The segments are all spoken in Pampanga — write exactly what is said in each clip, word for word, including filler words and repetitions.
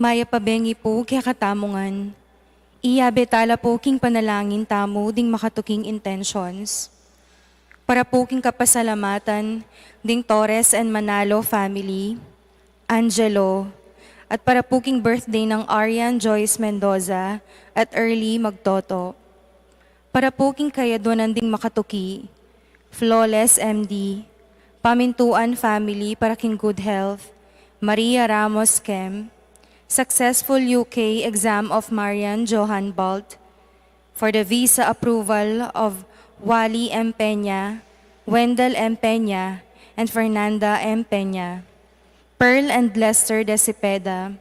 Mayap a bengi pu kekatamu ngan. Iyabe tala pu king panalangin tamu ding makatuking intentions. Para pu king kapasalamatan ding Torres and Manalo family, Angelo, at para pu king birthday nang Arian Joyce Mendoza at Early Magtoto. Para pu king kayadwanan ding makatuki, Flawless M D, Pamintuan family para king good health, Maria Ramos Kem, successful U K exam of Marian Johan Balt, for the visa approval of Wally M Peña, Wendell M Peña, and Fernanda M Peña. Pearl and Lester de Cepeda,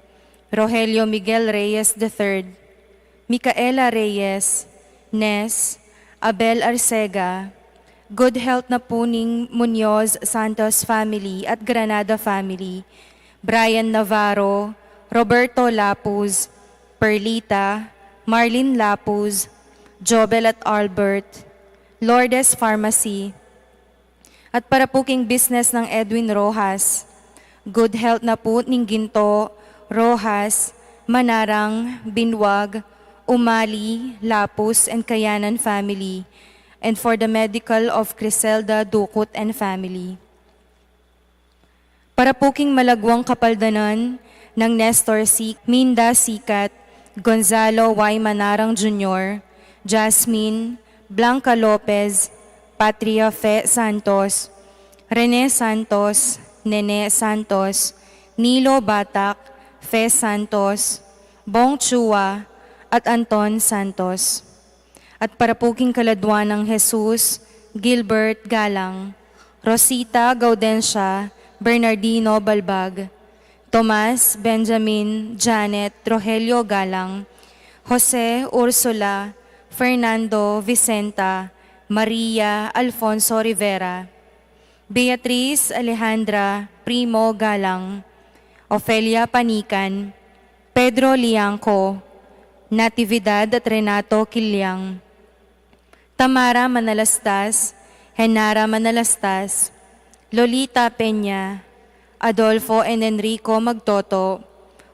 Rogelio Miguel Reyes the third, Micaela Reyes, Nes, Abel Arcega, good health na pu ning Muñoz Santos family at Granada family, Brian Navarro, Roberto Lapuz, Perlita, Marlene Lapuz, Jobel at Albert, Lourdes Pharmacy, at para pu king business nang Edwin Rojas, good health na pu ning Ginto, Rojas, Manarang, Binwag, Umali, Lapus, and Kayanan family, and for the medical of Criselda Ducut and family. Para pu king malagwang kapaldanan nang Nestor Si-, Minda Sikat, Gonzalo Y Manarang Junior, Jasmine, Blanca Lopez, Patria Fe Santos, Rene Santos, Nene Santos, Nilo Batak, Fe Santos, Bong Chua, at Anton Santos. At para pu king kaladwa nang Jesus, Gilbert Galang, Rosita Gaudencia, Bernardino Balbag, Tomas, Benjamin, Janet, Rogelio Galang, Jose, Ursula, Fernando, Vicenta, Maria, Alfonso Rivera, Beatriz, Alejandra, Primo Galang, Ofelia Panican, Pedro Liangco, Natividad at Renato Kiliang, Tamara Manalastas, Henara Manalastas, Lolita Peña, Adolfo and Enrico Magtoto,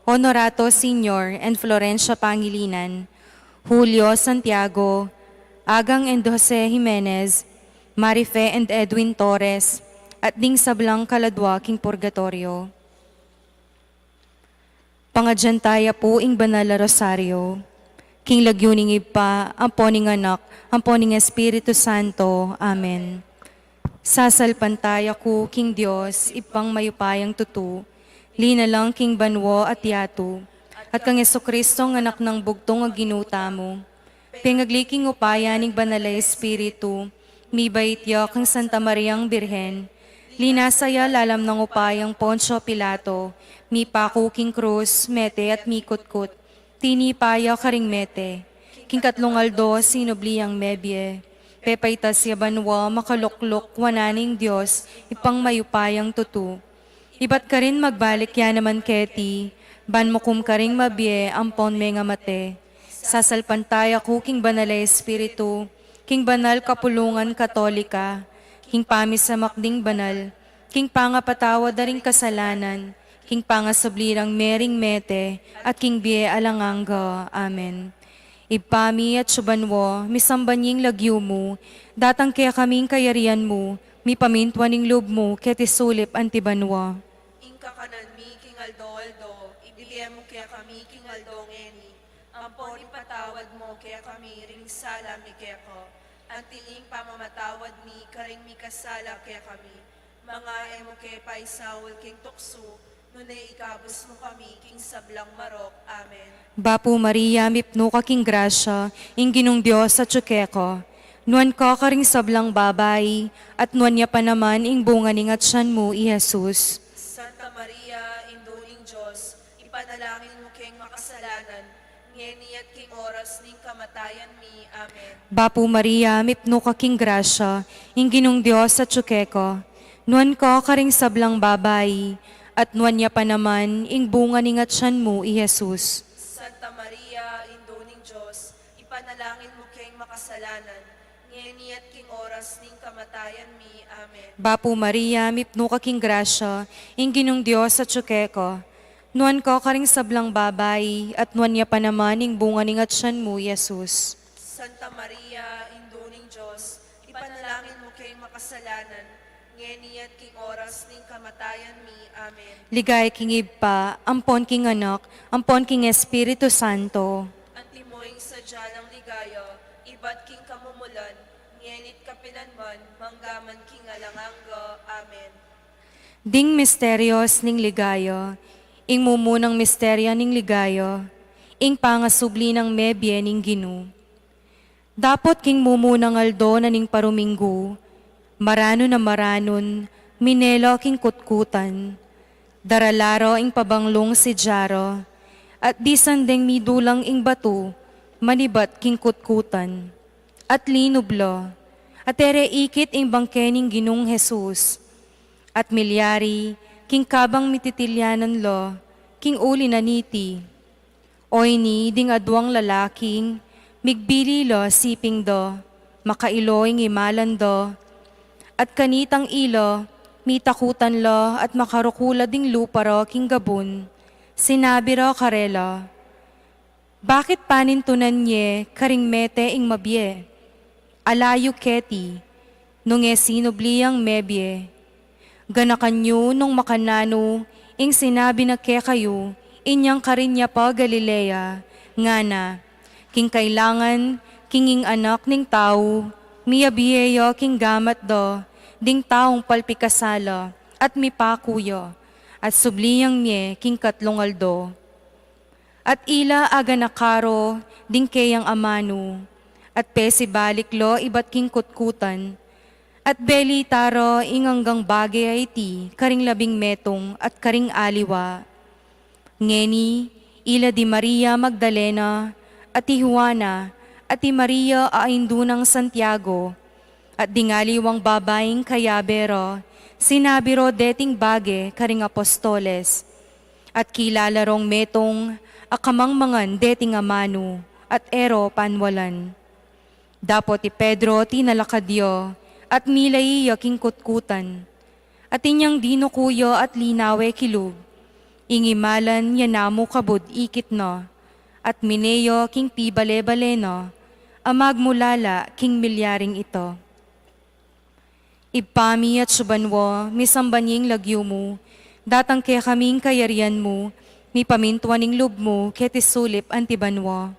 Honorato Senior and Florencia Pangilinan, Julio Santiago, Agang and Jose Jimenez, Marife and Edwin Torres, at ding sablang kaladwa king purgatorio. Pangadyan taya pu ing banal a rosaryo. King lagyu ning Ibpa, ampo ning Anak, ampo ning Espiritu Santo. Amen. Sasalpantaya ku king Dios, Ibpang mayupayang tutu, linalang king banua at yatu, at kang Jesucristong Anak nang bugtung a Ginu tamu, pengagli king upaya ning Banal a Espiritu, mibait ya kang Santa Mariang Birhen, linasa ya lalam nang upayang Poncio Pilato, mipaku king krus, mete at mikutkut, tinipa ya karing mete, king katlung aldo sinubli yang mebie, pepaitas ya banua, makalukluk wanan ning Dios, Ibpang mayupayang tutu. Ibat karin magbalik ya naman keti, ban mukum karing mabie ampon mengamate. Sasalpantaya ku king Banal a Espiritu, king banal kapulungan Katolika, king pamisamak ding banal, king pangapatawad da ring kasalanan, king pangasubli rang mering mete, at king bie alang angga. Amen. Ibpa mi, atsu ka banua, misamban ya ing lagyu mu, datang kekami ing kayarian mu, mipamintuan ing lub mu, keti sulip anti banua. Ing kakanan mi king aldo-aldo, ibie mu kekami king aldo ngeni, ampon ipatawad mu kekami ring sala mi keka, anti ing pamamatawad mi karing mikasala kekami, manga e mu ke paisaul king tuksu, nune ikabus mu kami king sablang marok. Amen. Bapu Maria, mipnu ka king grasya, ing Ginung Dios atsu keka. Nuan ka karing sablang babai, at nuan ya pa naman ing bunga ning atian mu, i Jesus. Santa Maria, Indu ning Dios, ipanalangin mu keng makasalanan, ngeni at king oras ning kamatayan mi. Amen. Bapu Maria, mipnu ka king grasya, ing Ginung Dios atsu keka. Nuan ka karing sablang babai, at nuan ya pa naman ing bunga ning atian mu, i Jesus. Santa Maria, Indu ning Dios, ipanalangin mu keng makasalanan, ngeni at king oras ning kamatayan mi. Amen. Bapu Maria, mipnu ka king grasya, ing Ginung Dios atsu keka. Nuan ka karing sablang babai, at nuan ya pa naman ing bunga ning atyan mu, i Jesus. Santa Maria, Indu ning Dios, ipanalangin mu keng makasalanan, ngeni at king oras ning kamatayan mi. Amen. Ligaya king Ibpa, ampon king Anak, ampon king Espiritu Santo. Antimo ing sadya nang ligaya, ibat king kamumulan, ngeni't kapilanman, manggaman king alang angga. Amen. Ding misterios ning ligaya, ing mumunang misteryo ning ligaya, ing pangasubli nang mebie ning Ginu. Dapot king mumunang aldo na ning paruminggu, maranun a maranun, minela king kutkutan. Darala ra ing pabanglung sidya ra, at disan deng midulang ing batu, manibat king kutkutan. At linub la, at e re ikit ing bangke ning Ginung Jesus. At milyari, king kabang mititilyanan la, king uli na niti. Oyni ding aduang lalaking, migbili la siping da, makailo ing imalan da. At kanitang ila, mitakutan la at makaruku la ding lupa ra king gabun. Sinabi ra karela, "Bakit panintunan ye karing mete ing mabie? Ala yu keti, nung e sinubli yang mebie. Ganakan yu nung makananu ing sinabi na kekayu inyang karin ya pa Galilea, ngana, king kailangan king ing Anak ning Tau, miabie ya king gamat da ding taung palpikasala, at mipaku ya, at subli yang mie king katlung aldo." At ila aganaka ra ding keyang amanu, at pesibalik la ibat king kutkutan, at belita ra ing anggang bage a iti karing labing metung at karing aliwa. Ngeni, ila di Maria Magdalena, at i Juana, at i Maria a indu nang Santiago, at ding aliwang babaing kayabe ra, sinabi ra deting bage karing apostoles. At kilala rong metung a kamangmangan deting amanu, at e ra panwalan. Dapot i Pedro tinalakad ya, at milai ya king kutkutan. At inyang dinuku ya at linawe kilub, ing imalan ya namu kabud ikit na, at mine ya king pibale-bale na a magmulala king milyaring ita. Ibpa mi atsu banua, misamban ya ing lagyu mu, datang kekami ing kayarian mu, mipamintuan ing lub mu keti sulip anti banua.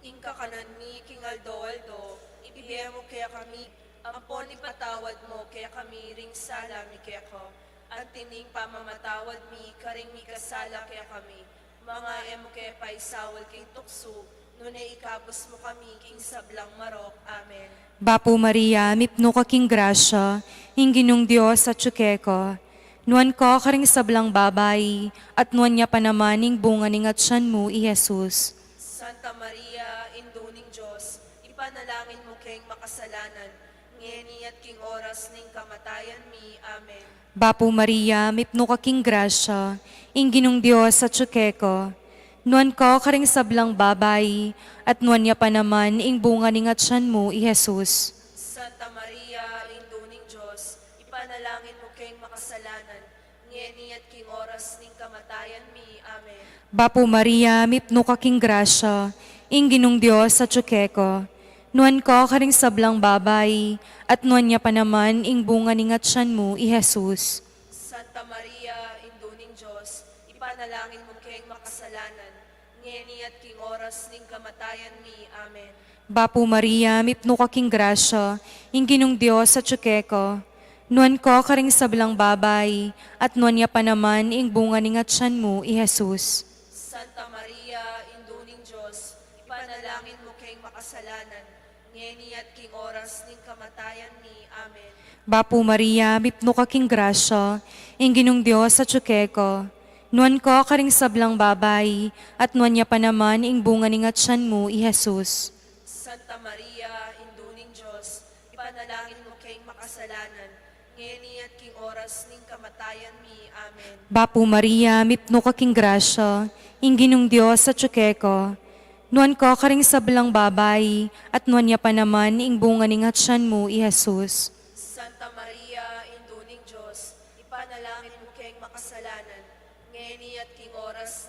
Ing kakanan mi king aldo-aldo ibie mu kekami, ampon ipatawad mu kekami ring sala mi keka, anti ning pamamatawad mi karing mikasala kekami. Manga e mu ke paisaul king tuksu, nune ikabus mu kami king sablang marok. Amen. Bapu Maria, mipnu ka king grasya, ing Ginung Dios atsu keka. Nuan ka karing sablang babai, at nuan ya pa naman ing bunga ning atyan mu, i Jesus. Santa Maria, Indu ning Dios, ipanalangin mu keng makasalanan, ngeni at king oras ning kamatayan mi. Amen. Bapu Maria, mipnu ka king grasya, ing Ginung Dios atsu keka. Nuan ka karing sablang babai, at nuan ya pa naman ing bunga ning atyan mu, i Jesus. Santa Maria, Indu ning Dios, ipanalangin mu keng makasalanan, ngeni at king oras ning kamatayan mi. Amen. Bapu Maria, mipnu ka king grasya, ing Ginung Dios atsu keka. Nuan ka karing sablang babai, at nuan ya pa naman ing bunga ning atyan mu, i Jesus. Santa Maria, Indu ning Dios, ipanalangin mu keng makasalanan, ngeni at king oras ning kamatayan mi. Amen. Bapu Maria, mipnu ka king grasya, ing Ginung Dios atsu keka. Nuan ka karing sablang babai, at nuan ya pa naman ing bunga ning atyan mu, i Jesus. Santa Maria, Indu ning Dios, ipanalangin mu keng makasalanan, ngeni at king oras ning kamatayan mi. Amen. Bapu Maria, mipnu ka king grasya, ing Ginung Dios atsu keka. Nuan ka karing sablang babai, at nuan ya pa naman ing bunga ning atyan mu, i Jesus. Santa Maria, Indu ning Dios, ipanalangin mu keng makasalanan, ngeni at king oras ning kamatayan mi. Amen. Bapu Maria, mipnu ka king grasya, ing Ginung Dios atsu keka. Nuan ka karing sablang babai, at nuan ya pa naman ing bunga ning atyan mu, i Jesus. Santa Maria, Indu ning Dios, ipanalangin mu keng makasalanan, ngeni at king oras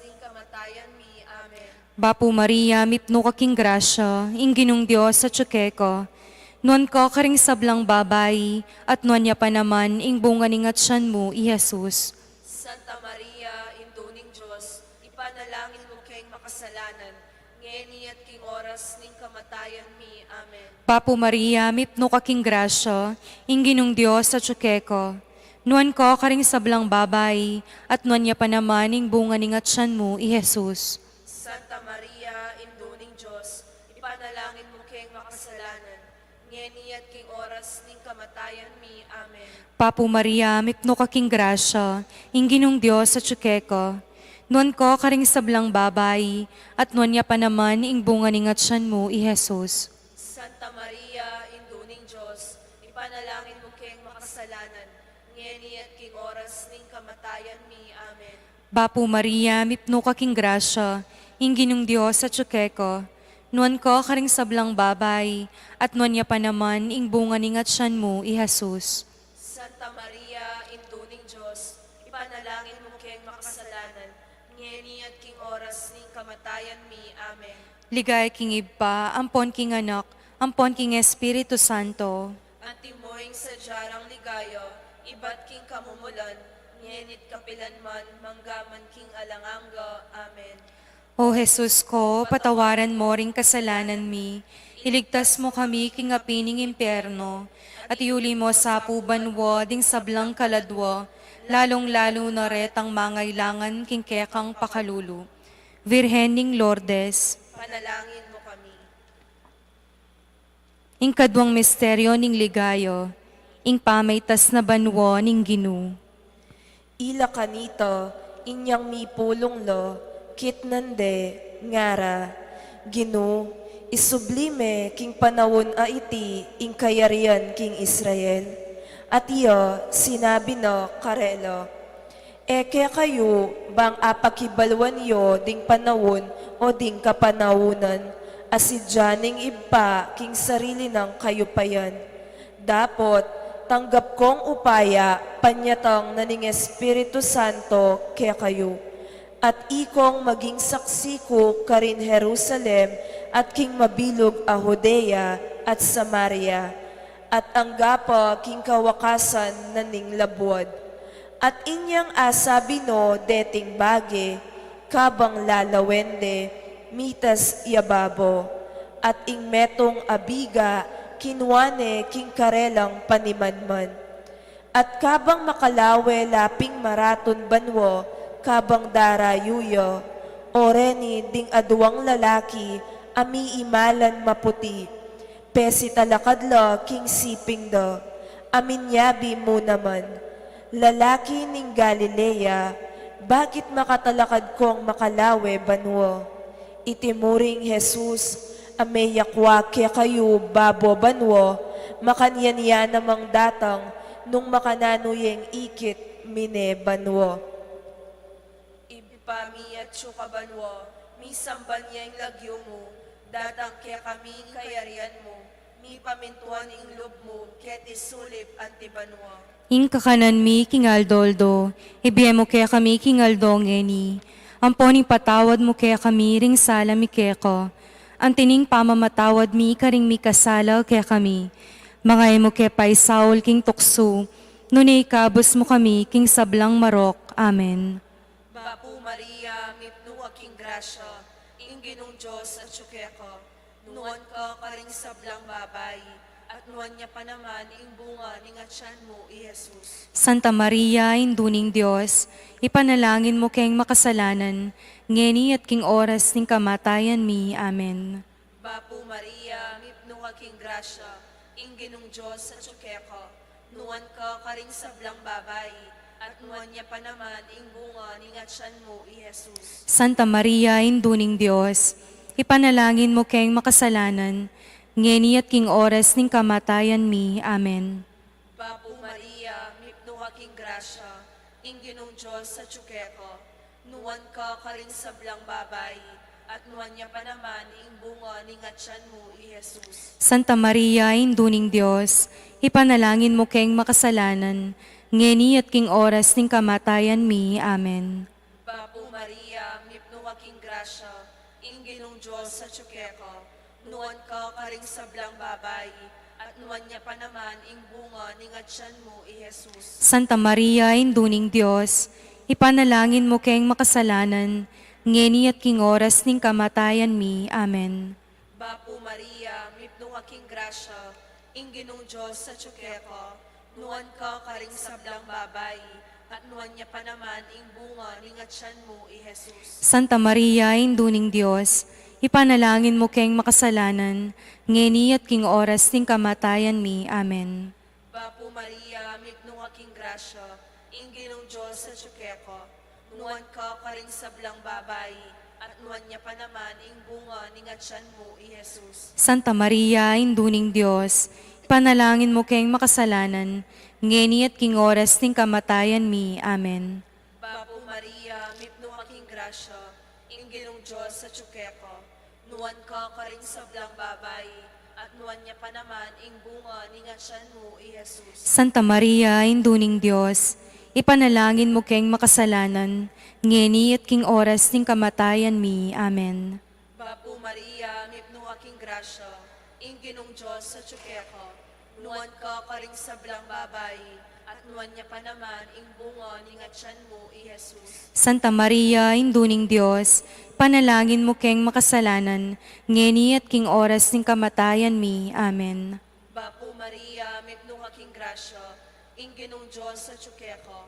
Bapu Maria, mipnu ka king grasya, ing Ginung Dios atyu keka. Nuan ka karing sablang babai, at nuan ya pa naman ing bunga ning atyan mu, i Jesus. Santa Maria, Indu ning Dios, ipanalangin mu keng makasalanan, ngeni at king oras ning kamatayan mi. Amen. Bapu Maria, mipnu ka king grasya, ing Ginung Dios atyu keka. Nuan ka karing sablang babai, at nuan ya pa naman ing bunga ning atyan mu, i Jesus. Santa Maria, Indu ning Dios, ipanalangin mu keng makasalanan, ngeni at king oras ning kamatayan mi. Amen. Bapu Maria, mipnu ka king grasya, ing Ginung Dios atyu keka. Nuan ka karing sablang babai, at nuan ya pa naman ing bunga ning atyan mu, i Jesus. Santa Maria, Indu ning Dios, ipanalangin mu keng makasalanan, ngeni at king oras ning kamatayan mi. Amen. Bapu Maria, mipnu ka king grasya, ing Ginung Dios atyu keka. Nuan ka karing sablang babai, at nuan ya pa naman ing bunga ning atyan mu, i Jesus. Santa Maria, Indu ning Dios, ipanalangin mu keng makasalanan, ngeni at king oras ning kamatayan mi. Amen. Ligaya king Ibpa, ampon king Anak, ampon king Espiritu Santo. Antimo ing sadya rang ligaya, ibat king kamumulan, ngeni't kapilan man, manggaman king alang angga. Amen. O Jesus ko, patawaran mo ring kasalanan mi, iligtas mo kami king api ning impyerno, at iuli mo sa pu banua ding sablang kaladua, lalung-lalu na retang mangailangan king kekang pakalulu. Virgen ning Lourdes. Panalangin mo kami. Ing kaduang misteryo ning ligaya, ing pamaitas na banua ning Ginu. Ila kanita, inyang mipulung la, kitnan de, ngara, Ginu, isubli me king panaun a iti ing kayarian king Israel. At iya, sinabi na karela, E kekayu bang apakibaluan yu ding panaun o ding kapanaunan, a sidya ning Ibpa king sarili nang kayupayan. Dapot, tanggap kong upaya, panyatang na ning Espiritu Santo kekayu. At ikong maging saksi ku karin Jerusalem at king mabilug a Judea at Samaria, at angga pa king kawakasan na ning labuad. At inyang asabi no deting bage, kabang lalawen de, mitas ya babo, at ing metung a biga kinua ne king karelang panimanman. At kabang makalawe la ping maratun banua, kabang darayu ya, o reni ding aduang lalaki a miimalan maputi, pesitalakad la king siping da, a minyabi mu naman, Lalaki ning Galilea, bakit makatalakad kong makalawe banua? Iti mu ring Jesus, a meyakwa kekayu babo banua, makanyan ya namang datang nung makananu yeng ikit mine banua. Ibpa mi atsu ka banua, misamban ya ing lagyu mu, datang kekami ing kayarian mu, mipamintuan ing lub mu keti sulip anti banua. Ing kakanan mi king aldo-aldo, ibie mu kekami king aldo ngeni. Ampon ipatawad mu kekami ring sala mi keka, anti ning pamamatawad mi karing mikasala kekami. Manga e mu ke paisaul king tuksu, nune ikabus mu kami king sablang marok. Amen. Bapu Maria, mipnu ka king grasya, ing Ginung Dios atsu keka. Nuan ka karing sablang babai, at nuan ya pa naman ing bunga ning atyan mu, i Jesus. Santa Maria, Indu ning Dios, ipanalangin mu keng makasalanan, ngeni at king oras ning kamatayan mi. Amen. Bapu Maria, mipnu ka king grasya, ing Ginung Dios atsu keka. Nuan ka karing sablang babai, at nuan ya pa naman ing bunga ning atyan mu, i Jesus. Santa Maria, Indu ning Dios, ipanalangin mu keng makasalanan, ngeni at king oras ning kamatayan mi. Amen. Bapu Maria, mipnu ka king grasya, ing Ginung Dios atsu keka. Nuan ka karing sablang babai, at nuan ya pa naman ing bunga ning atyan mu, i Jesus. Santa Maria, Indu ning Dios, ipanalangin mu keng makasalanan, ngeni at king oras ning kamatayan mi. Amen. Bapu Maria, mipnu ka king grasya, ing Ginung Dios, atyu keka, nuan ka karing sablang babai, at nuan ya pa naman ing bunga ning atyan mu, i Jesus. Santa Maria, Indu ning Dios, ipanalangin mu keng makasalanan, ngeni at king oras ning kamatayan mi. Amen. Bapu Maria, mipnu ka king grasya, ing Ginung Dios atyu keka, nuan ka karing sablang babai, at nuan ya pa naman ing bunga ning atyan mu, i Jesus. Santa Maria, Indu ning Dios, ipanalangin mu keng makasalanan, ngeni at king oras ning kamatayan mi. Amen. Bapu Maria, mipnu ka king grasya, ing Ginung Dios atyu keka, nuan ka karing sablang babai, at nuan ya pa naman ing bunga ning atyan mu, i Jesus. Santa Maria, Indu ning Dios, ipanalangin mu keng makasalanan, ngeni at king oras ning kamatayan mi. Amen. Bapu Maria, mipnu ka king grasya, ing Ginung Dios atyu keka, nuan ka karing sablang babai, at nuan ya pa naman ing bunga ning atyan mu, i Jesus. Santa Maria, Indu ning Dios, ipanalangin mu keng makasalanan, ngeni at king oras ning kamatayan mi. Amen. Bapu Maria, mipnu ka king grasya, ing Ginung Dios atyu keka, nuan ka karing sablang babai, at nuan ya pa naman ing bunga ning atyan mu, i Jesus. Santa Maria, Indu ning Dios, ipanalangin mu keng makasalanan, ngeni at king oras ning kamatayan mi. Amen. Bapu Maria, mipnu ka king grasya, ing Ginung Dios atyu keka,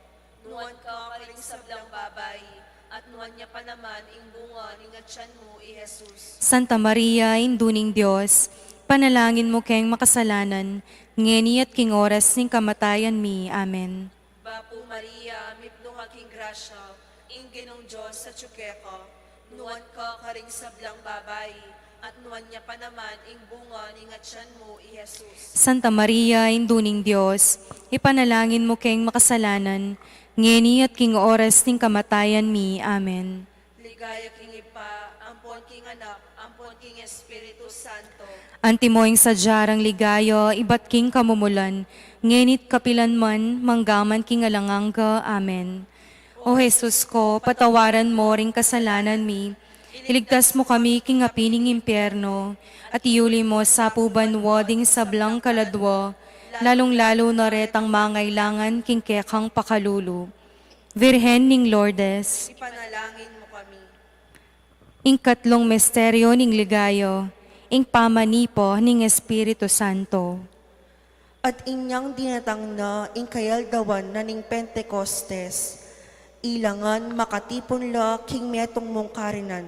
nuan ka karing sablang babai, at nuan ya pa naman ing bunga ning atyan mu, i Jesus. Santa Maria, Indu ning Dios, ipanalangin mu keng makasalanan, ngeni at king oras ning kamatayan mi. Amen. Bapu Maria, mipnu ka king grasya, ing Ginung Dios atyu keka, nuan ka karing sablang babai, at nuan ya pa naman ing bunga ning atyan mu, i Jesus. Santa Maria, Indu ning Dios, ipanalangin mu keng makasalanan, ngeni at king oras ning kamatayan mi. Amen. Ligaya king Ibpa, ampon king Anak, ampon king Espiritu Santo. Antimo ing sadya rang ligaya, ibat king kamumulan, ngeni't kapilan man, manggaman king alang angga. Amen. O Jesus ko, patawaran mo ring kasalanan mi, iligtas mo kami king api ning impyerno, at iuli mo sa pu banua ding sablang kaladua, lalung-lalu na retang mangailangan king kekang pakalulu. Virgen ning Lourdes, ipanalangin mo kami. Ing katlung misteryo ning ligaya, ing pamanipa ning Espiritu Santo. At inyang dinatang na ing kayaldawan na ning Pentecostes, ilangan makatipun la king metung mung karinan.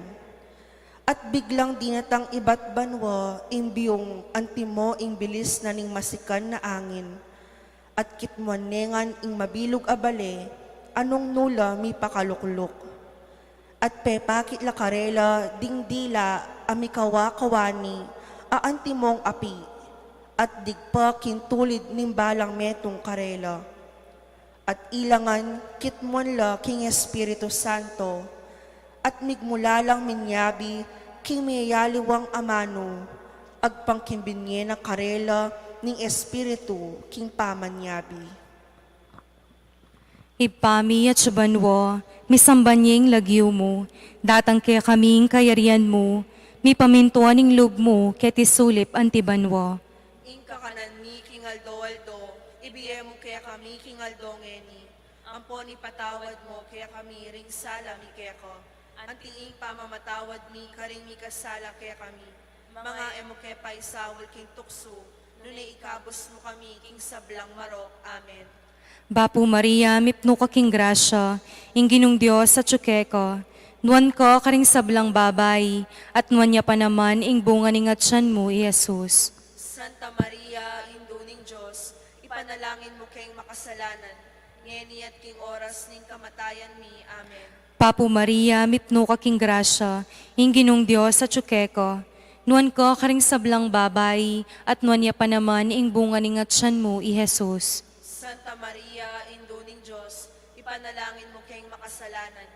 At biglang dinatang ibat banua ing biyung antimo ing bilis na ning masikan a angin. At kitmuan ne ngan ing mabilug a bale, a nung nu la mipakalukluk. At pepakit la karela ding dila a mikawa-kawani a antimong api, at digpa king tulid ning balang metung karela. At ilangan kitmuan la king Espiritu Santo, at migmula lang minyabi king meyaliwang amanu, agpang king binye na karela ning Espiritu king pamanyabi. Ibpa mi atsu banua, misamban ya ing lagyu mu, datang kekami ing kayarian mu, mipamintuan ing lub mu keti sulip anti banua. Ing kakanan mi king aldo-aldo, ibie mu kekami king aldo ngeni. Ampon ipatawad mo kekami ring sala mi keka, anti ing pamamatawad mi karing mikasala kekami. Manga e mu ke paisaul king tuksu, nune ikabus mu kami king sablang marok. Amen. Bapu Maria, mipnu ka king grasya, ing Ginung Dios atsu keka, nuan ka karing sablang babai, at nuan ya pa naman ing bunga ning atyan mu, i Jesus. Santa Maria, Indu ning Dios, ipanalangin mu keng makasalanan, ngeni at king oras ning kamatayan mi. Amen. Bapu Maria, mipnu ka king grasya, ing Ginung Dios atsu keka, nuan ka karing sablang babai, at nuan ya pa naman ing bunga ning atyan mu, i Jesus. Santa Maria, Indu ning Dios, ipanalangin mu keng makasalanan,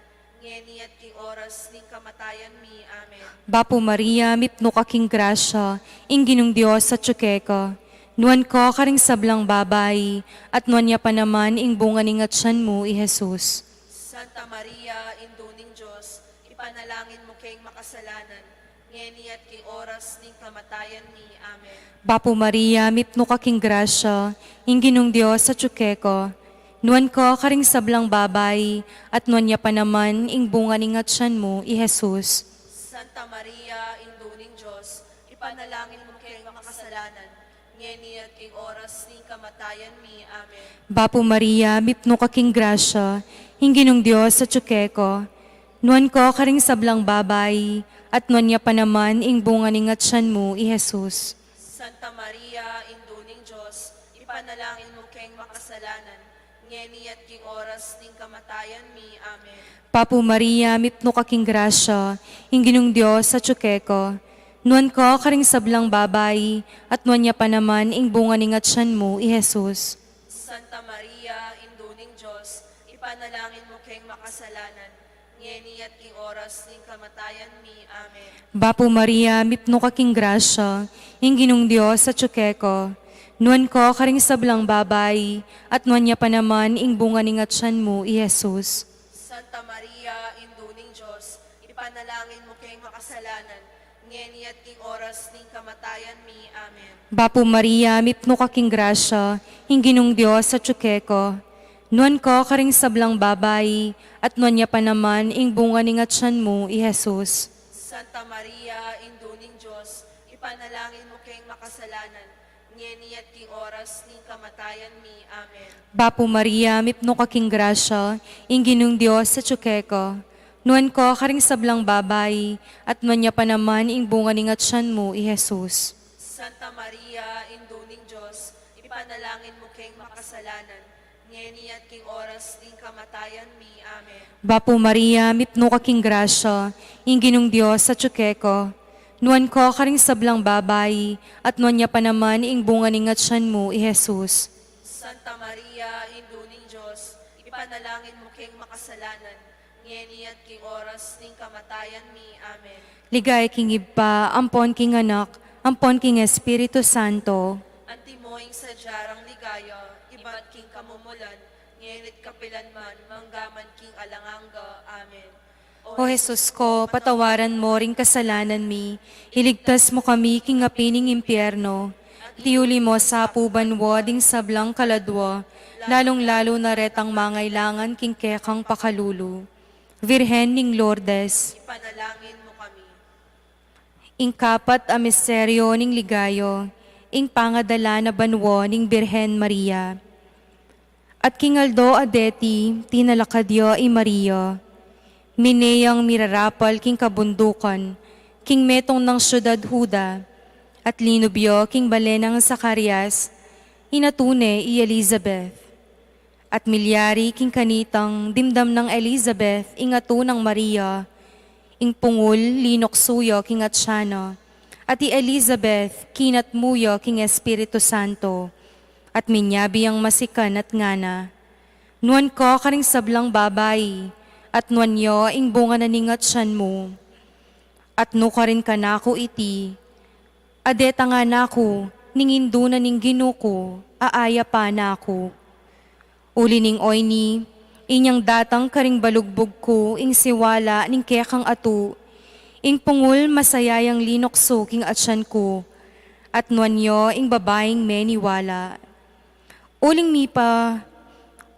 ngeni at king oras ning kamatayan mi. Amen. Bapu Maria, mipnu ka king grasya, ing Ginung Dios atsu keka, nuan ka karing sablang babai, at nuan ya pa naman ing bunga ning atyan mu, i Jesus. Santa Maria, Indu ning Dios, ipanalangin mu keng makasalanan, ngeni at king oras ning kamatayan mi. Amen. Bapu Maria, mipnu ka king grasya, ing Ginung Dios atyu keka. Nuan ka karing sablang babai, at nuan ya pa naman ing bunga ning atyan mu, i Jesus. Santa Maria, Indu ning Dios, ipanalangin mu keng makasalanan, ngeni at king oras ning kamatayan mi. Amen. Bapu Maria, mipnu ka king grasya, ing Ginung Dios atyu keka. Nuan ka karing sablang babai, at nuan ya pa naman ing bunga ning atyan mu, i Jesus. Santa Maria, Indu ning Dios, ipanalangin mu keng makasalanan, ngeni at king oras ning kamatayan mi. Amen. Bapu Maria, mipnu ka king grasya, ing Ginung Dios atyu keka. Nuan ka karing sablang babai, at nuan ya pa naman ing bunga ning atyan mu, i Jesus. Santa Maria, Indu ning Dios, ipanalangin mu keng makasalanan, ngeni at king oras ning kamatayan mi. Amen. Bapu Maria, mipnu ka king grasya, ing Ginung Dios atyu keka. Nuan ka karing sablang babai, at nuan ya pa naman ing bunga ning atyan mu, i Jesus. Santa Maria, Indu ning Dios, ipanalangin mu keng makasalanan, ngeni at king oras ning kamatayan mi. Amen. Bapu Maria, mipnu ka king grasya, ing Ginung Dios atyu keka. Nuan ka karing sablang babai, at nuan ya pa naman ing bunga ning atyan mu, i Jesus. Santa Maria, Indu ning Dios, ipanalangin mu keng makasalanan, ngeni at king oras ning kamatayan mi. Amen. Bapu Maria, mipnu ka king grasya, ing Ginung Dios atyu keka. Nuan ka karing sablang babai, at nuan ya pa naman ing bunga ning atyan mu, i Jesus. Santa Maria, Indu ning Dios, ipanalangin mu keng makasalanan, ngeni at king oras ning kamatayan mi. Amen. Bapu Maria, mipnu ka king grasya, ing Ginung Dios atyu keka. Nuan ka karing sablang babai, at nuan ya pa naman ing bunga ning atyan mu, i Jesus. Santa Maria, Indu ning Dios, ipanalangin mu keng makasalanan, ngeni at king oras ning kamatayan mi. Amen. Ligaya king Ibpa, ampon king Anak, ampon king Espiritu Santo. Antimo ing sadya rang ligaya, ibat king kamumulan, ngeni't kapilan man, manggaman king alang angga. Amen. O Jesus ko, patawaran mo ring kasalanan mi, iligtas mo kami king api ning impyerno, at iuli mo sa pu banua ding sablang kaladua, lalung-lalu na retang mangailangan king kekang pakalulu. Virgen ning Lourdes. Ipanalangin mo kami. Ing kapat a misteryo ning ligaya, ing pangadala na banua ning Birhen Maria. At king aldo a deti, tinalakad ya i Maria. Mine yang mirarapal king kabundukan, king metung nang siudad Juda, at linub ya king bale nang Zacarias, ing atu ne i Elizabeth. At milyari king kanitang dimdam nang Elizabeth ing atu nang Maria, ing pungul linuksu ya king atyan na, at i Elizabeth kinatmu ya king Espiritu Santo, at minyabi yang masikan at ngana, "Nuan ka karing sablang babai, at nuan ya ing bunga na ning atyan mu. At nukarin kanaku iti, a detang anak ku, ning indu na ning Ginu ku, a ayapan na ku." Uli ning oyni, inyang datang karing balugbug ku ing siwala ning kekang atu, ing pungul masaya yang linuksu king atyan ku, at nuan ya ing babaing meniwala. Uling mipa,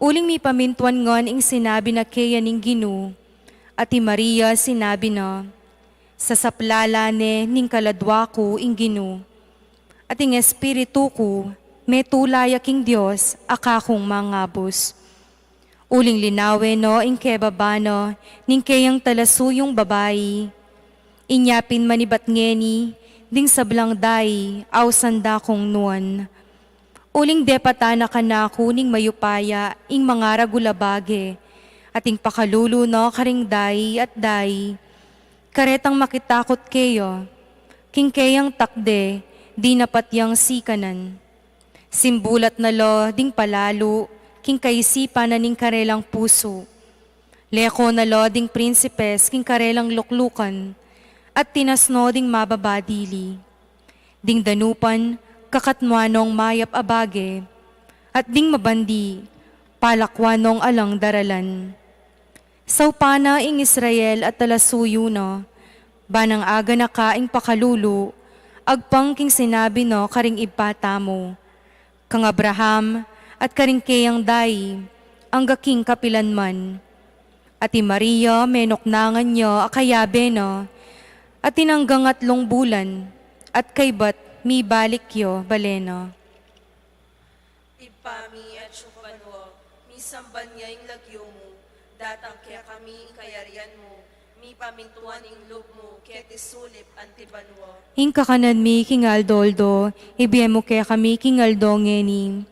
uling mipamintuan ngan ing sinabi na keya ning Ginu, at i Maria sinabi na, "Sasaplalan ne ning kaladua ku ing Ginu, at ing espiritu ku metula ya king Dios a kakung mangabus. Uling linawen na ing kebaba na ning keyang talasuyung babai. Inya pin manibat ngeni ding sablang dai, ausan da kung nuan. Uling depatan na kanaku ning mayupaya ing mangaragul a bage, at ing pakalulu na karing dai at dai. Karetang makitakut keya, king keyang takde, dinapat yang sikanan. Simbulat na la ding palalu king kaisipan na ning karelang pusu. Leko na la ding prinsipes king karelang luklukan, at tinas no ding mababa dili. Ding danupan, kakatnuan nong mayap a bage, at ding mabandi, palakwan nong alang daralan. Saupan na ing Israel a talasuyu na, Banang aganaka ing pakalulu, agpang king sinabi na karing ibpa tamu, kang Abraham, at karing keyang dayi, angga king kapilan man. At i Maria, menuknangan ya a kayabe na, at tinanggang atlung bulan, at kaybat mibalik ya bale na. Ibpa mi, atsu ka banua, misamban ya ing lagyu mu, datang kekami ing kayarian mu, mipamintuan ing lub mu, keti sulip anti banua. Ing kakanan mi king aldo-aldo, ibie mu kekami king aldo ngeni.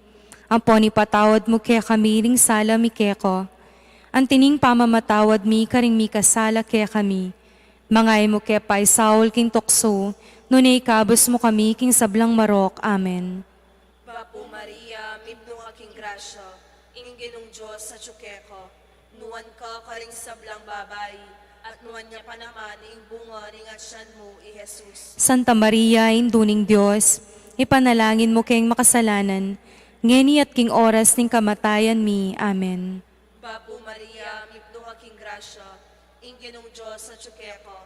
Ampon ipatawad mu kekami ring sala mi keka, anti ning pamamatawad mi karing mikasala kekami. Manga e mu ke paisaul king tuksu, nune ikabus mu kami king sablang marok. Amen. Bapu Maria, mipnu ka king grasya, ing Ginung Dios atyu keka. Nuan ka karing sablang babai, at nuan ya pa naman ing bunga ning atyan mu, i Jesus. Santa Maria, Indu ning Dios, ipanalangin mu keng makasalanan, ngeni at king oras ning kamatayan mi. Amen. Bapu Maria, mipnu ka king grasya, ing Ginung Dios atyu keka.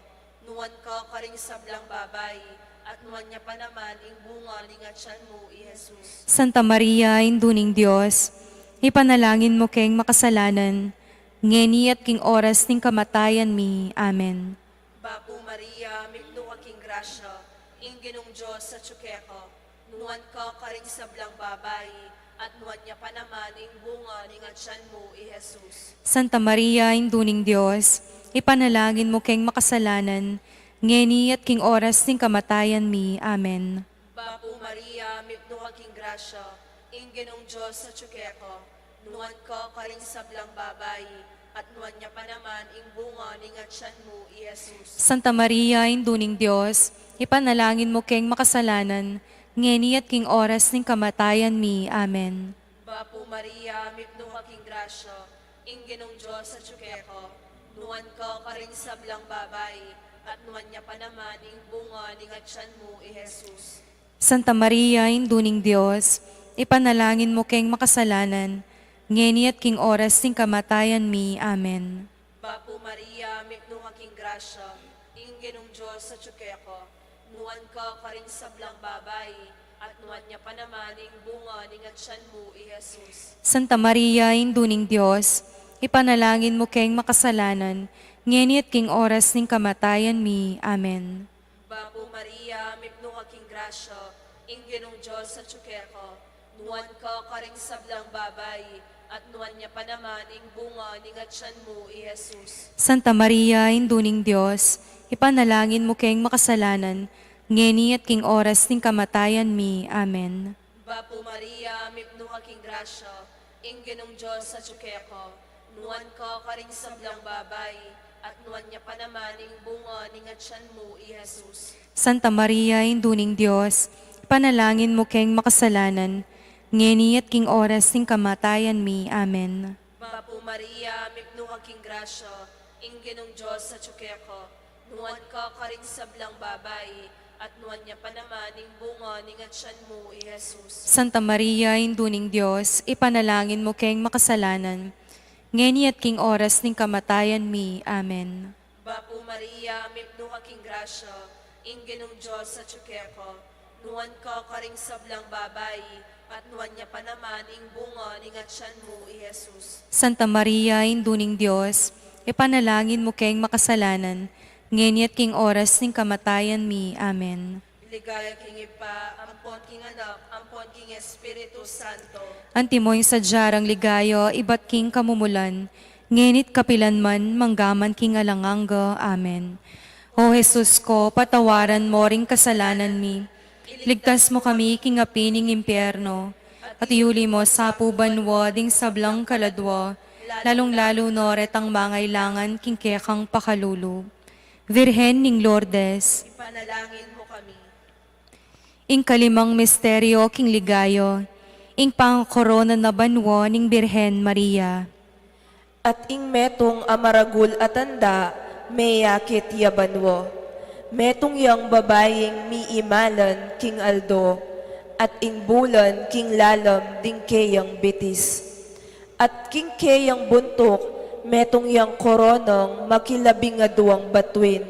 Nuan ka karing sablang babai, at nuan ya pa naman ing bunga ning atyan mu, i Jesus. Santa Maria, Indu ning Dios, ipanalangin mu keng makasalanan, ngeni at king oras ning kamatayan mi. Amen. Bapu Maria, mipnu ka king grasya, ing Ginung Dios atyu keka. Nuan ka karing sablang babai, at nuan ya pa naman ing bunga ning atyan mu, i Jesus. Santa Maria, Indu ning Dios, ipanalangin mu keng makasalanan, ngeni at king oras ning kamatayan mi. Amen. Bapu Maria, mipnu ka king grasya, ing Ginung Dios atyu keka. Nuan ka karing sablang babai, at nuan ya pa naman ing bunga ning atyan mu, i Jesus. Santa Maria, Indu ning Dios, ipanalangin mu keng makasalanan, ngeni at king oras ning kamatayan mi. Amen. Bapu Maria, mipnu ka king grasya, ing Ginung Dios atyu keka. Nuan ka karing sablang babai, at nuan ya pa naman ing bunga ning atyan mu, i Jesus. Santa Maria, Indu ning Dios, ipanalangin mu keng makasalanan, ngeni at king oras ning kamatayan mi. Amen. Bapu Maria, mipnu ka king grasya, ing Ginung Dios atyu keka. Nuan ka karing sablang babai, at nuan ya pa naman ing bunga ning atyan mu, i Jesus. Santa Maria, Indu ning Dios, ipanalangin mu keng makasalanan, ngeni at king oras ning kamatayan mi. Amen. Bapu Maria, mipnu ka king grasya, ing Ginung Dios atyu keka. Nuan ka karing sablang babai, at nuan ya pa naman ing bunga ning atyan mu, i Jesus. Santa Maria, Indu ning Dios, ipanalangin mu keng makasalanan, ngeni at king oras ning kamatayan mi. Amen. Bapu Maria, mipnu ka king grasya, ing Ginung Dios atyu keka. Nuan ka karing sablang babai, at nuan ya pa naman ing bunga ning atyan mu, i Jesus. Santa Maria, Indu ning Dios, ipanalangin mu keng makasalanan, ngeni at king oras ning kamatayan mi. Amen. Bapu Maria, mipnu ka king grasya, ing Ginung Dios atyu keka. Nuan ka karing sablang babai, at nuan ya pa naman ing bunga ning atyan mu, i Jesus. Santa Maria, Indu ning Dios, ipanalangin mu keng makasalanan, ngeni at king oras ning kamatayan mi. Amen. Bapu Maria, mipnu ka king grasya, ing Ginung Dios atyu keka. Nuan ka karing sablang babai, at nuan ya pa naman ing bunga ning atyan mu, i Jesus. Santa Maria, Indu ning Dios, ipanalangin mu keng makasalanan, ngeni at king oras ning kamatayan mi. Amen. Ligaya king Ibpa, ampon king Anak, ampon king Espiritu Santo. Antimo ing sadya rang ligaya ibat king kamumulan, ngeni't kapilan man, manggaman king alang angga. Amen. O Jesus ko, patawaran mo ring kasalanan mi. Iligtas mo kami king api ning impyerno, at iuli mo sa pu banua ding sablang kaladua, lalung-lalu na retang mangailangan king kekang pakalulu. Virgen ning Lourdes. Ipanalangin mo kami. Ing kalimang misteryo king ligaya, ing pangkorona na banua ning Birhen Maria. At ing metung a maragul a tanda, meyakit ya banua. Metung yang babaing miimalan king aldo, at ing bulan king lalam ding keyang bitis. At king keyang buntuk, metung yang koronang makilabingaduang batuin,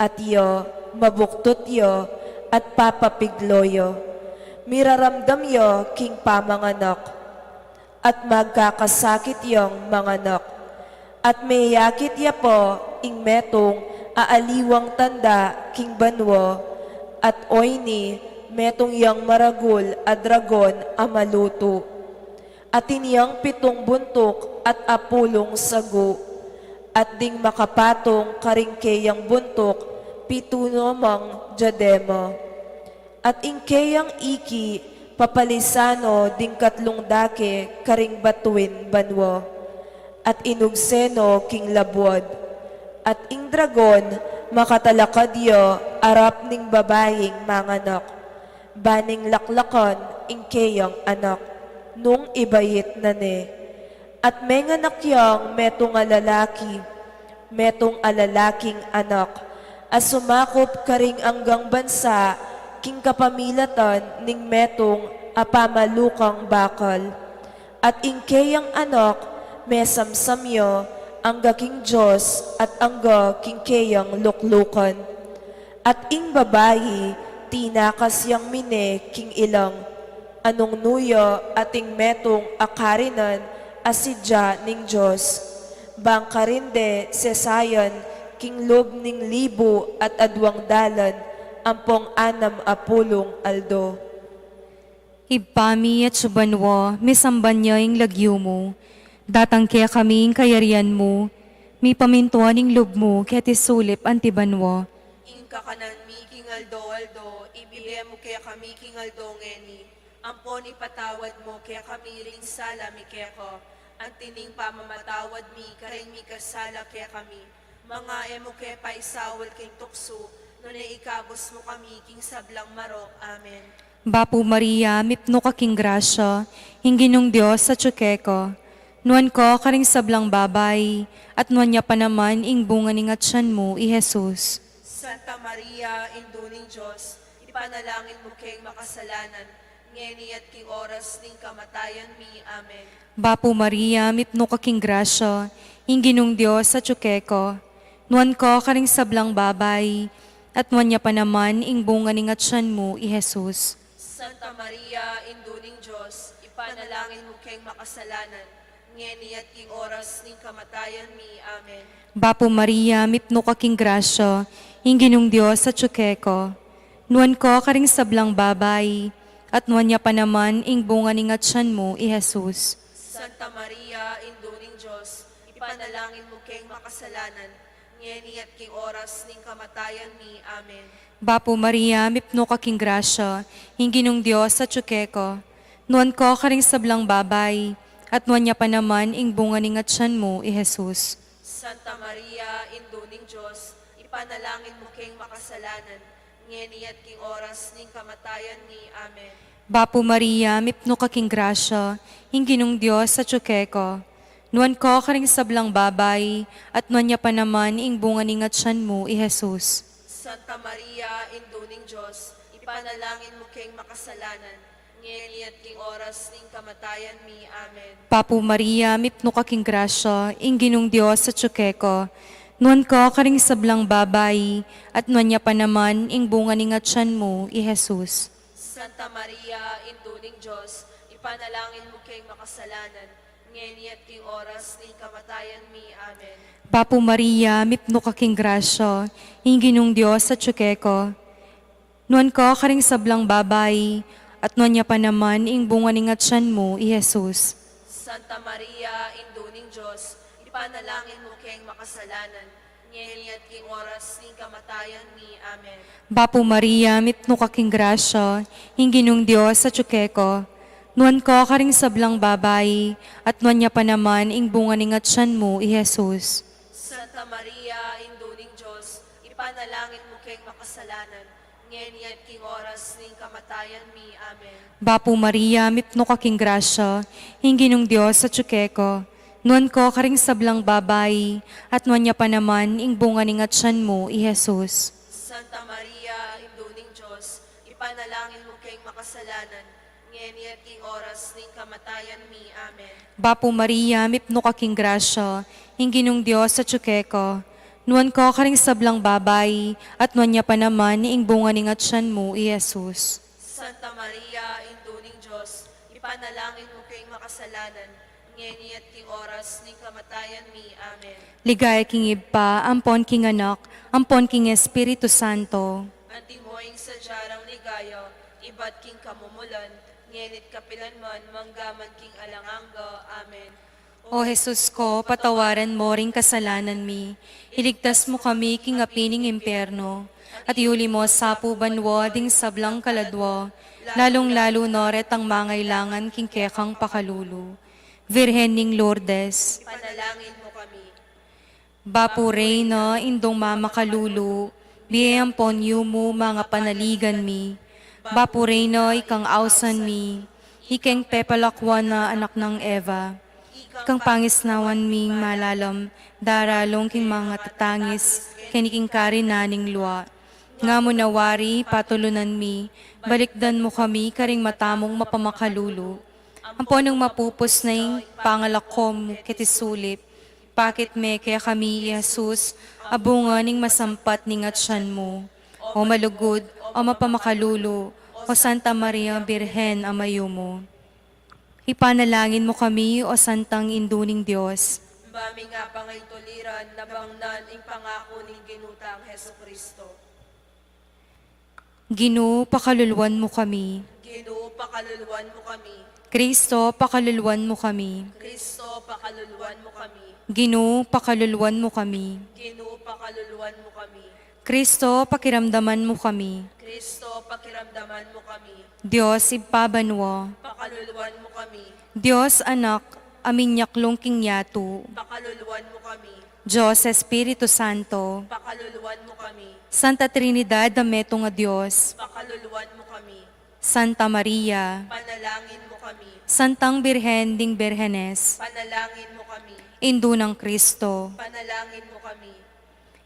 At ya, mabuktut ya, at papapiglo ya. Miraramdam ya king pamanganak, at magkakasakit yang manganak. At meyakit ya pa ing metung a aliwang tanda king banua, at oyni metung yang maragul a dragon a malutu. Atin yang pitung buntuk at apulung sagu, at ding makapatung karing keyang buntuk pitu namang diadema. At ing keyang iki papalisan no ding katlung dake karing batuin banua, at inugse no king labuad. At ing dragon makatalakad ya arap ning babaing manganak, ban ing laklakan ing keyang anak, nung ibait na ne. At menganak yang metung a lalaki, metung a lalaking anak, a sumakup karing anggang bansa king kapamilatan ning metung a pamalukang bakal. At ing keyang anak, mesamsam ya angga king Dios at angga king keyang luklukan. At ing babai, tinakas yang mine king ilang, anung nu ya ating metung a karinan a sidya ning Dios, bang karin de sesayan king lub ning libu at aduang dalan ampong anam a pulung aldo. Ibpa mi, atsu ka banua, misamban ya ing lagyu mu. Datang kekami ing kayarian mu, mipamintuan ing lub mu keti sulip anti banua. Ing kakanan mi king aldo-aldo, ibie mu kekami king aldo ngeni. Ampon ipatawad mu kekami ring sala mi keka, anti ning pamamatawad mi karing mikasala kekami. Manga e mu ke paisaul king tuksu, nune ikabus mu kami king sablang marok. Amen. Bapu Maria, mipnu ka king grasya, ing Ginung Dios atyu keka. Nuan ka karing sablang babai, at nuan ya pa naman ing bunga ning atyan mu, i Jesus. Santa Maria, Indu ning Dios, ipanalangin mu keng makasalanan, ngeni at king oras ning kamatayan mi. Amen. Bapu Maria, mipnu ka king grasya, ing Ginung Dios atyu keka. Nuan ka karing sablang babai, at nuan ya pa naman ing bunga ning atyan mu, i Jesus. Santa Maria, Indu ning Dios, ipanalangin mu keng makasalanan, ngeni at king oras ning kamatayan mi. Amen. Bapu Maria, mipnu ka king grasya, ing Ginung Dios atyu keka. Nuan ka karing sablang babai, at nuan ya pa naman ing bunga ning atyan mu, i Jesus. Santa Maria, Indu ning Dios, ipanalangin mu keng makasalanan, ngeni at king oras ning kamatayan mi. Amen. Bapu Maria, mipnu ka king grasya, ing Ginung Dios atyu keka. Nuan ka karing sablang babai, at nuan ya pa naman ing bunga ning atyan mu, i Jesus. Santa Maria, Indu ning Dios, ipanalangin mu keng makasalanan, ngeni at king oras ning kamatayan mi. Amen. Bapu Maria, mipnu ka king grasya, ing Ginung Dios atyu keka. Nuan ka karing sablang babai, at nuan ya pa naman ing bunga ning atyan mu, i Jesus. Santa Maria, Indu ning Dios, ipanalangin mu keng makasalanan, ngeni at king oras ning kamatayan mi. Amen. Bapu Maria, mipnu ka king grasya, ing Ginung Dios atyu keka. Nuan ka karing sablang babai, at nuan ya pa naman ing bunga ning atyan mu, i Jesus. Santa Maria, Indu ning Dios, ipanalangin mu keng makasalanan, ngeni at king oras ning kamatayan mi. Amen. Bapu Maria, mipnu ka king grasya, ing Ginung Dios atyu keka. Nuan ka karing sablang babai, at nuan ya pa naman ing bunga ning atyan mu, i Jesus. Santa Maria, Indu ning Dios, ipanalangin mu keng makasalanan, ngeni at king oras ning kamatayan mi. Amen. Bapu Maria, mipnu ka king grasya, ing Ginung Dios atyu keka. Nuan ka karing sablang babai, at nuan ya pa naman ing bunga ning atyan mu, i Jesus. Santa Maria, Indu ning Dios, ipanalangin mu keng makasalanan, ngeni at king oras ning kamatayan mi. Amen. Bapu Maria, mipnu ka king grasya, ing Ginung Dios atyu keka. Nuan ka karing sablang babai, at nuan ya pa naman ing bunga ning atyan mu, i Jesus. Santa Maria, Indu ning Dios, ipanalangin mu keng makasalanan, ngeni at king oras ning kamatayan mi. Amen. Bapu Maria, mipnu ka king grasya, ing Ginung Dios atyu keka. Nuan ka karing sablang babai, at nuan ya pa naman ing bunga ning atian mu, i Jesus. Santa Maria, Indu ning Dios, ipanalangin mu keng makasalanan, ngeni at king oras ning kamatayan mi. Amen. Ligaya king Ibpa, ampon king Anak, ampon king Espiritu Santo. Antimo ing sadya rang ligaya, ibat king kamumulan, ngeni't kapilan man, manggaman king alang angga. Amen. O Jesus ko, patawaran mo ring kasalanan mi, iligtas mu kami king api ning impyerno, at iuli mo sa pu banua ding sablang kaladua, lalung-lalu na retang mangailangan king kekang pakalulu. Virgen ning Lourdes. Ipanalangin mu kami. Bapu Reyna, Indung mamakalulu, bie ampon yumu mangapanaligan mi. Bapu Reyna, ikang ausan mi, ikeng pepalakuan a anak nang Eva. Ikang pangisnawan ming malalam, daralung king mangatatangis keni king karinan ning lua. Nga mu na wari, patulunan mi, balikdan mu kami karing mata mung mapamakalulu. Ampon nung mapupus na ing pangalako mu keti sulip, pakit me kekami i Jesus, a bunga ning masampat ning atian mu. O malugud, o mapamakalulu, o Santa Maria Birhen a mayumu. Ipanalangin mu kami, o Santang Indu ning Dios. Ba mi nga pangaituliran, nabangnan ing pangaku ning Ginu tang Jesucristo. Ginu, pakaluluan mu kami. Ginu, pakaluluan mu kami. Kristo, pakaluluan mu kami. Kristo, pakaluluan mu kami. Ginu, pakaluluan mu kami. Ginu, pakaluluan mu kami. Kristo, pakiramdaman mu kami. Kristo, pakiramdaman mu kami. Dios Ibpa banua. Pakaluluan mu kami. Dios Anak, a minyaklung king yatu. Pakaluluan mu kami. Dios Espiritu Santo. Pakaluluan mu kami. Santa Trinidad a metung a Dios. Pakaluluan mu kami. Santa Maria. Panalangin mu kami. Santang Birhen ding Birhenes. Panalangin mu kami. Indu nang Kristo. Panalangin mu kami.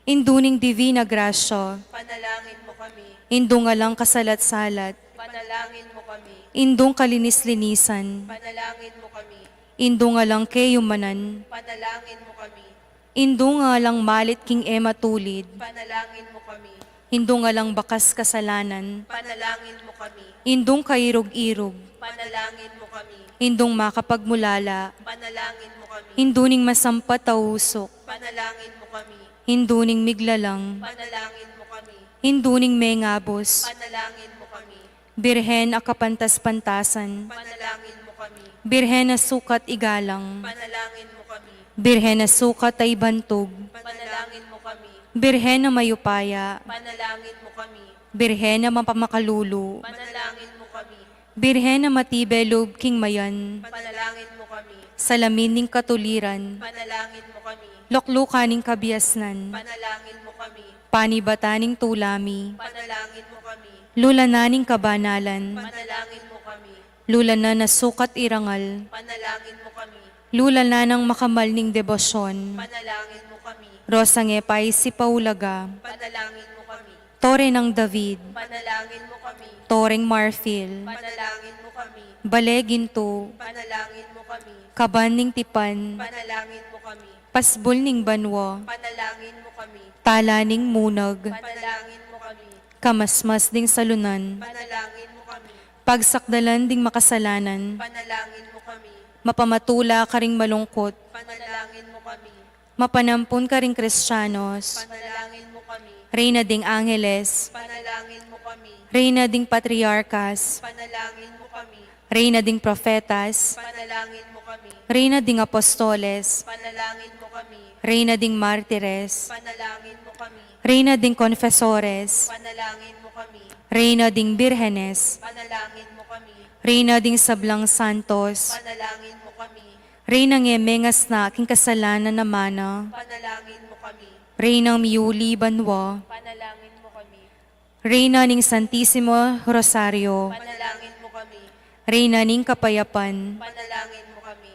Indu ning Divina Grasya. Panalangin mu kami. Indung alang kasalat-salat. Panalangin mu kami. Indung kalinis-linisan. Panalangin mu kami. Indung alang keyumanan. Panalangin mu kami. Indung alang malit king e matulid. Panalangin mu kami. Indung alang bakas kasalanan. Panalangin mu kami. Indung kairug-irug. Panalangin mu kami. Indung makapagmulala. Panalangin mu kami. Indu ning masampat a usuk. Panalangin mu kami. Indu ning miglalang. Panalangin mu kami. Indu ning mengabus. Panalangin mu kami. Birhen a kapantas-pantasan. Panalangin mu kami. Birhen a sukat igalang. Panalangin mu kami. Birhen a sukat a ibantug. Panalangin mu kami. Birhen a mayupaya. Panalangin mu kami. Birhen a mapamakalulu. Panalangin mu kami. Birhen a matibe lub king mayan. Panalangin mu kami. Salamin ning katuliran. Panalangin mu kami. Luklukan ning kabiasnan. Panalangin mu kami. Panibatan ning tula mi. Panalangin mu kami. Lulanan ning kabanalan. Panalangin mu kami. Lulanan a sukat irangal. Panalangin mu kami. Lulanan a makamal ning debosyon. Panalangin mu kami. Rosang e paisipaulaga. Panalangin mu kami. Tore nang David. Panalangin mu kami. Toreng marfil. Panalangin mu kami. Bale gintu. Panalangin mu kami. Kaban ning tipan. Panalangin mu kami. Pasbul ning banua. Panalangin mu kami. Tala ning munag. Panalangin mu kami. Kamasmas ding salunan. Panalangin mu kami. Pagsakdalan ding makasalanan. Panalangin mu kami. Mapamatula karing malungkut. Panalangin mu kami. Mapanampun karing Kristianos. Panalangin mu kami. Reyna ding Angeles. Panalangin mu kami. Reyna ding Patriarkas. Panalangin mu kami. Reyna ding Profetas. Panalangin mu kami. Reyna ding Apostoles. Panalangin mu kami. Reyna ding Martires. Panalangin mu kami. Reyna ding Konfesores. Panalangin mu kami. Reyna ding Birhenes. Panalangin mu kami. Reyna ding sablang santos. Panalangin mu kami. Reynang e mengasna king kasalanan a mana. Panalangin mu kami. Reynang miyuli banua. Panalangin mu kami. Reyna ning Santisimo Rosario. Panalangin mu kami. Reyna ning kapayapan. Panalangin mu kami.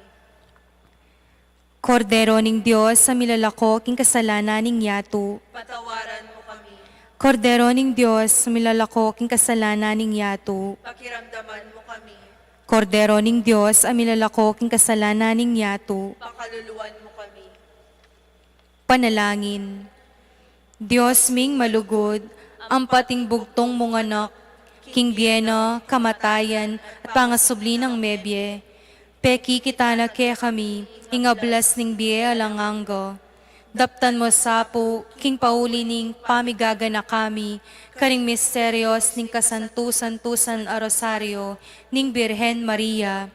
Kordero ning Dios a milalako king kasalanan ning yatu. Patawaran mu kami. Kordero ning Dios a milalako king kasalanan ning yatu. Pakiramdaman mu kami. Kordero ning Dios a milalako king kasalanan ning yatu. Pakaluluan mu kami. Panalangin. Dios ming malugud, ampat ing bugtung mung Anak, king bie na, kamatayan, at pangasubli nang mebie, pekikit na kekami ing ablas ning bie alang angga. Daptan mu sa pu, king pauli ning pamigaganaka mi karing misterios ning kasantu-santusan a Rosario ning Birhen Maria.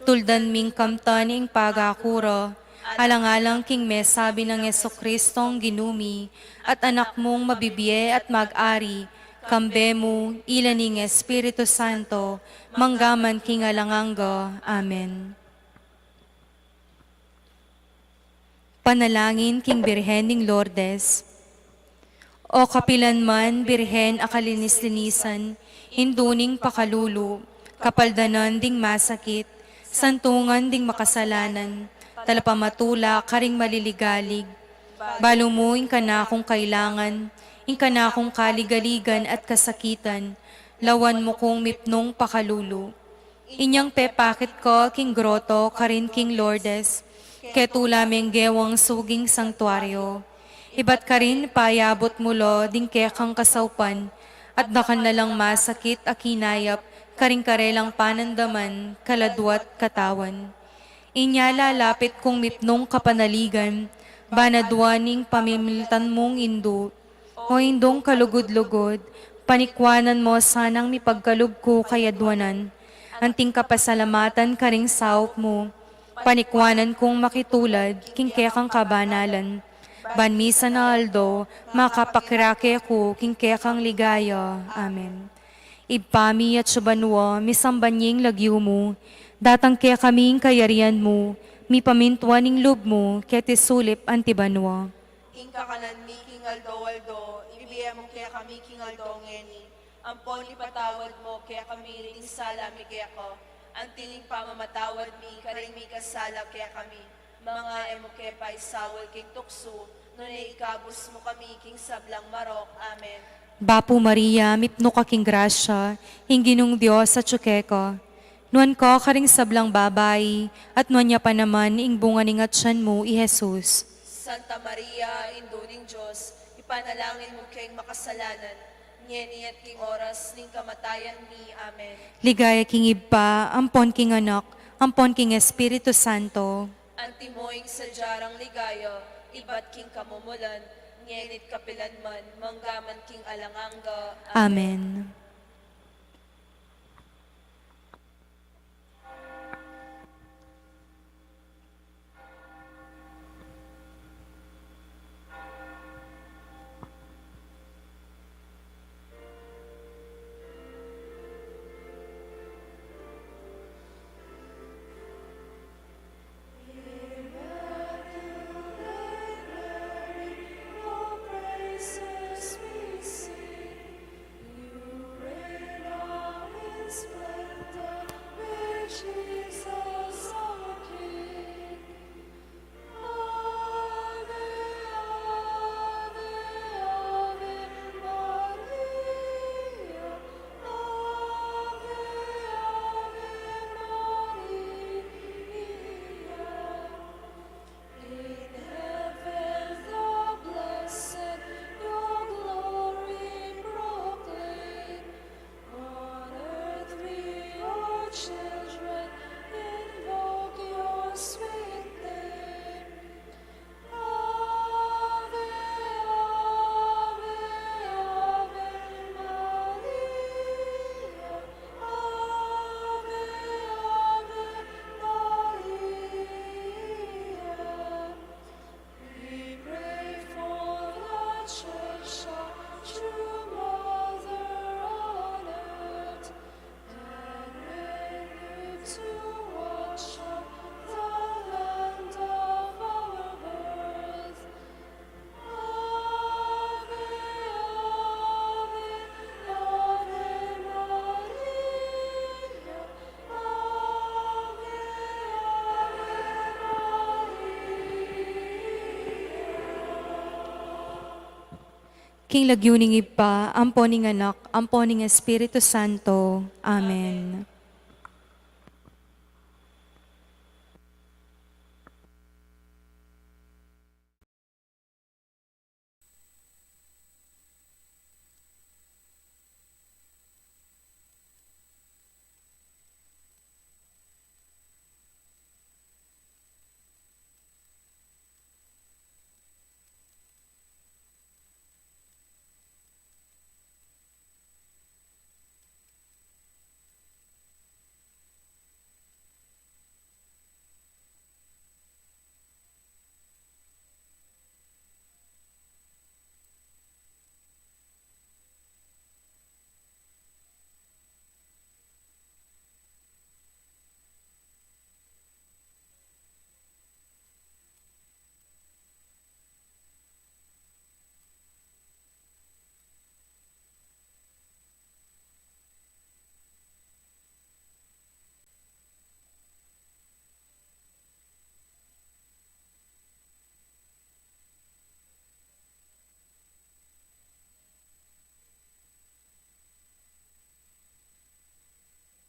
Tuldan ming kamtan ing pagaku ra, alang-alang king mesabi nang Jesucristong Ginu mi, at Anak mung mabibie at mag-ari, kambe mu, ila ning Espiritu Santo, mangga man king alang angga. Amen. Panalangin king Birhen ning Lourdes. O kapilan man, Birhen a kalinis-linisan, indu ning pakalulu, kapaldanan ding masakit, santungan ding makasalanan, talapamatula karing maliligalig, balu mu ing kanakung kailangan, ing kanakung kaligaligan at kasakitan, lawan mu kung mipnung pakalulu. Inyang pepakit ku king groto karin king Lourdes, ketula meng gewang suging sangtuario. Ibat karin payabut mu lo ding kekang kasaupan, at dakal na lang masakit a kinayap karing karelang panandaman, kaladwa't katawan. Inya lalapit kung mipnung kapanaligan, bana dua ning pamimiltan mung indu, O Indung kalugud-lugud, panikwanan mo sanang mipagkalub ku kayadwanan, anting kapasalamatan karing saup mu, panikwanan kung makitulad king kekang kabanalan, ban misan a aldo makapakirake ku king kekang ligaya. Amen. Ibpa mi atsu banua, misamban ya ing lagyu mu, datang kekami ing kayarian mu, mipamintuan ing lub mu keti sulip anti banua. Ing kakanan mi king aldo-aldo, ibie mu kekami king aldo ngeni. Ampon ipatawad mu kekami ding sala mi keka, anti ning pamamatawad mi karing mikasala kekami. Manga e mu ke paisaul king tuksu, nune ikabus mu kami king sablang marok. Amen. Bapu Maria, mipnu ka king grasya, ing Ginung Dios atsu keka. Nuan ka karing sablang babai, at nuan ya pa naman ing bunga ning atian mu, i Jesus. Santa Maria, Indu ning Dios, ipanalangin mu keng makasalanan, ngeni at king oras ning kamatayan mi. Amen. Ligaya king Ibpa, ampon king Anak, ampon king Espiritu Santo. Antimo ing sadya rang ligaya, ibat king kamumulan, ngeni't kapilan man, mangga man king alang angga. Amen. Amen. In heaven the blessed your glory proclaim. On earth we, your children, invoke your sweet name. Ave, Ave, Ave Maria. Ave, Ave Maria. We pray for the Church, our true mother on earth, and renew to watch on the land of our birth. Ave, Ave, Ave Maria. Ave, Ave Maria. King lagyu ning Ibpa, ampo ning Anak, ampo ning Espiritu Santo. Amen.